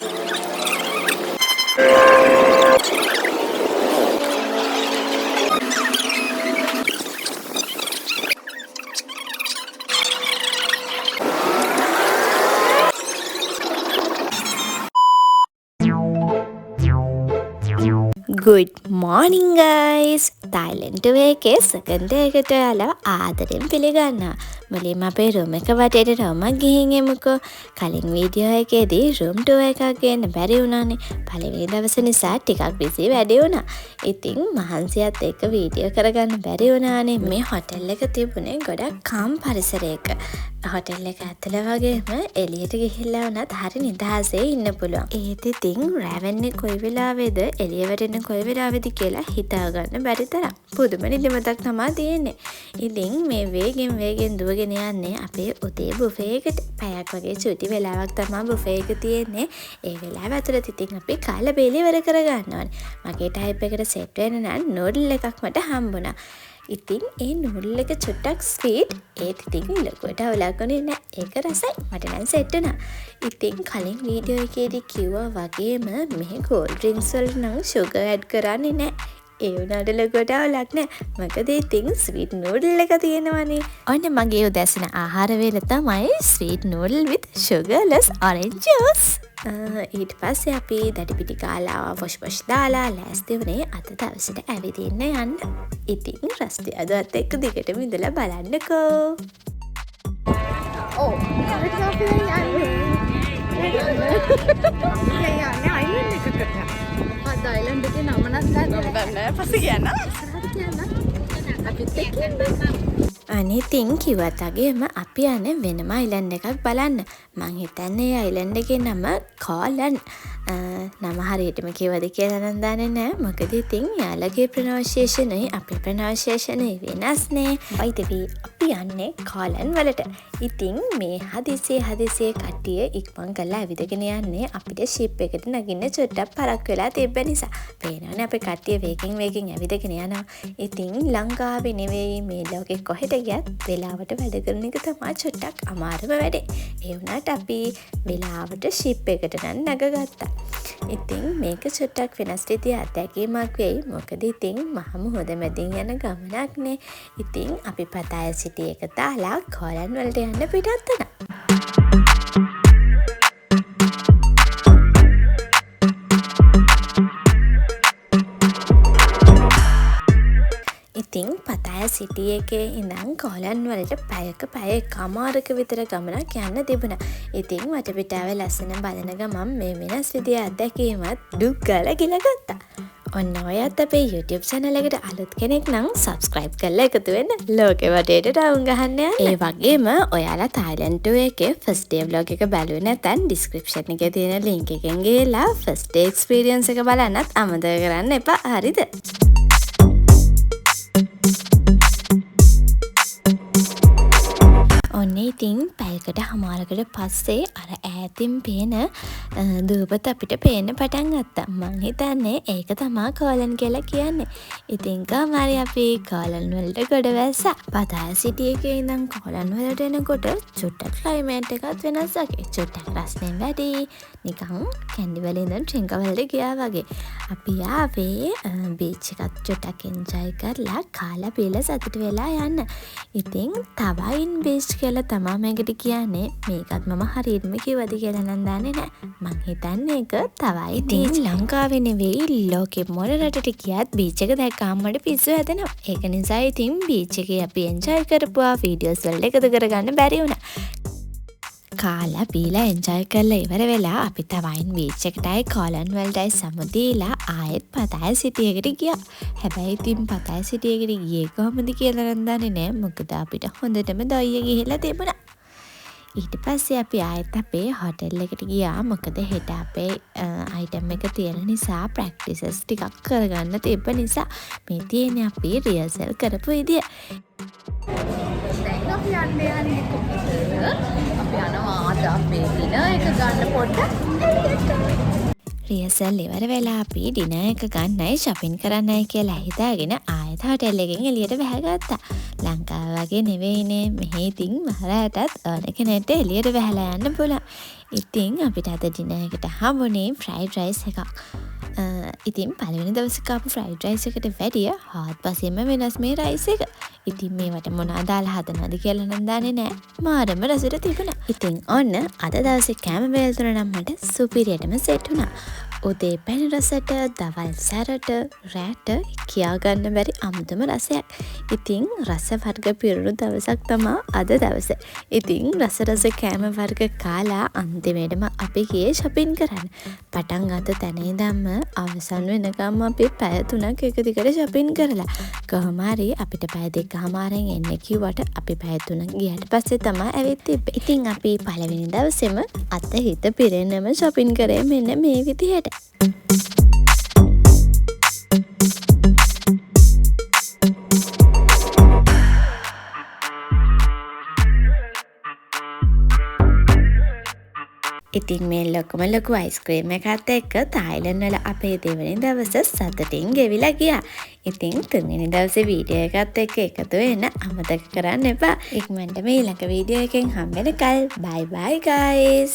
Good morning guys! Thailand tour එකේ second day එකට ඔයාලව ආදරෙන් පිළිගන්නවා. මුලින්ම අපේ රූම් එක වටේට රවුමක් ගිහින් එමුකෝ. කලින් වීඩියෝ එකේදී රූම් ටුවර් එකක් ගේන්න බැරි වුණානේ. පළවෙනි දවස නිසා ටිකක් බිසි වැඩි වුණා. ඉතින් මහන්සියත් එක්ක වීඩියෝ කරගන්න බැරි වුණානේ. මේ හොටෙල් එක තිබුණේ ගොඩක් කාම් පරිසරයක. හොටෙල් එක ඇතුළ වගේම එළියට ගිහිල්ලා වුණත් හරි නිදහසේ ඉන්න පුළුවන්. ඒත් ඉතින් රෑ වෙන්නේ කොයි වෙලාවේද, එළිය වැටෙන්නේ කොයි වෙලාවේද කියලා හිතා ගන්න බැරි තරම් පුදුම නිදිමතක් තමා තියෙන්නේ. ඉතින් මේ වේගෙන් වේගෙන් දුවගෙන යන්නේ අපේ උදේ බුෆේ එකට. පැයක් වගේ චූටි වෙලාවක් තමා බුෆේ එක තියෙන්නේ. ඒ වෙලාව ඇතුළත ඉතින් අපි කාලා බීලා ඉවර කරගන්න ඕනේ. මගේ ටයිප් එකට සෙට් වෙන්න නම් නූඩල් එකක් මට හම්බුණා. ඉතින් ඒ නූඩල් එක චුට්ටක් ස්වීට්, ඒත් ඉතින් ලොකුවට අවුලක් වුණේ නෑ. ඒක රසයි. මට නම් සෙට් වුණා. ඉතින් කලින් වීඩියෝ එකේදී කිව්වා වගේම මෙහෙ කෝල්ඩ් ඩ්‍රින්ක්ස් වලට නම් ෂුගර් ඇඩ් කරන්නේ නෑ. ඒ වුණාට ලොකුවට අවුලක් නෑ. මොකද ඉතින් ස්වීට් නූඩල් එක තියෙනවනේ. ඔන්න මගේ උදැසන ආහාර වේල තමයි ස්වීට් නූඩල් විත් ෂුගර්ලස් ඔරෙන්ජ් ජූස්. ඊට පස්සේ අපි දඩි පිටි කාලා වොෂ් වොෂ් දාලා ලෑස්ති වුණේ අද දවසට ඇවිදින්න යන්න. ඉතින් රස්තියාදුවත් එක්ක දිගටම ඉඳලා බලන්නකෝ. ඔව්. අපි දැන් යන්නේ. දැන් යන්නේ අයිලන්ඩ් එකකට. මොකක්ද අයිලන්ඩ් එකේ නම නම් දන්නේ නෑ. පස්සේ කියන්න. ඉස්සරහට කියන්න. අපිත් එක්ක ඉන්න. අනේ ඉතින් කිව්වත් වගේම අපි යන්නේ වෙනම අයිලන්ඩ් එකක් බලන්න. මං හිතන්නේ ඒ අයිලන්ඩ් එකේ නම කෝලන්. නම හරියටම කිව්වද කියලා නම් දන්නේ නෑ. මොකද ඉතින් එයාලගේ ප්‍රොනවුන්සියේෂනුයි අපේ ප්‍රොනවුන්සියේෂනුයි වෙනස්නේ. By the way, අපි යන්නේ කෝලන් වලට. ඉතින් මේ හදිසියේ හදිසියේ කට්ටිය ඉක්මන් කරලා ඇවිදගෙන යන්නේ අපිට ෂිප් එකට නගින්න චුට්ටක් පරක් වෙලා තිබ්බ නිසා. පේනවනේ අපේ කට්ටිය වේගෙන් වේගෙන් ඇවිදගෙන යනවා. ඉතින් ලංකාවේ නෙවෙයි, මේ ලෝකෙ කොහෙට ගියත් වෙලාවට වැඩ කරන එක තමා චුට්ටක් අමාරුම වැඩේ. ඒ වුණාට අපි වෙලාවට ෂිප් එකට නම් නගගත්තා. ඉතින් මේක චුට්ටක් වෙනස් විදිහේ අත්දැකීමක් වෙයි. මොකද ඉතින් මහ මුහුද මැදින් යන ගමනක්නේ. ඉතින් අපි පතාය සිටි එක දාලා කෝලන් වලට යන්න පිටත් වුණා. ඉතින් පතාය සිටි එකේ ඉඳන් කෝලන් වලට පැයක පැය එකමාරක විතර ගමනක් යන්න තිබුණා. ඉතින් වටපිටාවේ ලස්සන බලන ගමන් මේ වෙනස් විදිහේ අත්දැකීමත් ඩුක් ගාලා ගිලගත්තා. ඔන්න ඔයත් අපේ YouTube channel එකට අලුත් කෙනෙක් නම් subscribe කරලා එකතු වෙන්න. ලෝකෙ වටේට රවුම් ගහන්න යන්න. ඒ වගේම ඔයාලා තායිලන්ඩ් ටුවර් එකේ ෆස්ට් ඩේ ව්ලොග් එක බැලුවේ නැත්නම් ඩිස්ක්‍රිප්ෂන් එකේ තියෙන ලින්ක් එකෙන් ගිහලා ෆස්ට් ඩේ එක්ස්පීරියන්ස් එක බලන්නත් අමතක කරන්න එපා. හරිද? ඔන්න ඉතින් පැයකට හමාරකට පස්සේ අර ඈතින් පේන දූපත අපිට පේන්න පටන් ගත්තා. මං හිතන්නේ ඒක තමා කෝලන් කියලා කියන්නේ. ඉතින් කොහොම හරි අපි කෝලන් වලට ගොඩ වැස්සා. පතාය සිටි එකේ ඉඳන් කෝලන් වලට එනකොට චුට්ටක් ක්ලයිමේට් එකත් වෙනස් වගේ. චුට්ටක් රස්නෙන් වැඩි. නිකන් කැන්ඩි වල ඉඳන් ට්‍රින්ක වලට ගියා වගේ. අපි ආවේ බීච් එකත් චුට්ටක් එන්ජොයි කරලා කාලා බීලා සතුටු වෙලා යන්න. ඉතින් තවයින් බීච් කියලා තමා මේකට කියන්නේ. මේකත් මම හරියටම කිව්වද කියලා නම් දන්නේ නෑ. මං හිතන්නේ ඒක තවයි. ඉතින් ලංකාවේ නෙවෙයි, ලෝකෙ මොන රටට ගියත් බීච් එක දැක්කහම මට පිස්සු හැදෙනවා. ඒක නිසා ඉතින් බීච් එකේ අපි එන්ජොයි කරපුවා වීඩියෝස් වලට එකතු කරගන්න බැරි වුණා. කාලා බීලා එන්ජොයි කරලා ඉවර වෙලා අපි තවයින් බීච් එකටයි කෝලන් වලටයි සමුදීලා ආයෙත් පතාය සිටි එකට ගියා. හැබැයි ඉතින් පතාය සිටි එකට ගියේ කොහොමද කියලා නම් දන්නේ නෑ. මොකද අපිට හොඳටම දොයිය ගිහිල්ලා තිබුණා. ඊට පස්සේ අපි ආයෙත් අපේ හොටෙල් එකට ගියා. මොකද හෙට අපේ අයිටම් එක තියෙන නිසා ප්‍රැක්ටිසස් ටිකක් කරගන්න තිබ්බ නිසා. මේ තියෙන්නේ අපි රිහර්සල් කරපු විදිය. දැන් අපි යන්න යන්නේ කොහෙද? අපි යනවා අද අපේ ඩිනර් එක ගන්න පොඩ්ඩක් එළියට. රිහර්සල් ඉවර වෙලා අපි ඩිනර් එක ගන්නයි ෂොපින් කරන්නයි කියලා හිතාගෙන ආයෙත් හොටෙල් එකෙන් එළියට බැහැගත්තා. ලංකාව වගේ නෙවෙයිනේ, මෙහෙ ඉතින් මහරෑටත් ඕන කෙනෙක්ට එළියට බැහැලා යන්න පුළුවන්. ඉතින් අපිට අද ඩිනර් එකට හම්බුනේ ෆ්‍රයිඩ් රයිස් එකක්. ඉතින් පළවෙනි දවසේ කාපු ෆ්‍රයිඩ් රයිස් එකට වැඩිය හාත්පසින්ම වෙනස් මේ රයිස් එක. ඉතින් මේවට මොනවා දාලා හදනවද කියලා නම් දන්නේ නෑ. මාරම රසට තිබුණා. ඉතින් ඔන්න අද දවසේ කෑම වේල් තුන නම් මට සුපිරියටම සෙට් වුණා. උදේ පැණි රසට, දවල් සැරට, රෑට කියාගන්න බැරි අමුතුම රසයක්. ඉතින් රස වර්ග පිරුණු දවසක් තමා අද දවස. ඉතින් රස රස කෑම වර්ග කාලා අන්තිමේටම අපි ගියේ ෂොපින් කරන්න. පටන් ගත්ත තැන ඉඳන්ම අවසන් වෙනකම්ම අපි පැය 3ක් එක දිගට ෂොපින් කරලා. කොහොම හරි අපිට පැය දෙකහමාරෙන් එන්න කිව්වට අපි පැය 3ක් ගියාට පස්සේ තමා ඇවිත් තිබ්බේ. ඉතින් අපි පළවෙනි දවසේම අත හිත පිරෙන්නම ෂොපින් කරේ මෙන්න මේ විදිහට. ඉතින් මේ ලොකුම ලොකු අයිස්ක්‍රීම් එකත් එක්ක තායිලන්ඩ් වල අපේ දෙවෙනි දවස සතුටින් ගෙවිලා ගියා. ඉතින් තුන්වෙනි දවසේ වීඩියෝ එකත් එක්ක එකතු වෙන්න අමතක කරන්න එපා. ඉක්මනටම ඊළඟ වීඩියෝ එකෙන් හම්බෙනකල් බයි බයි ගයිස්.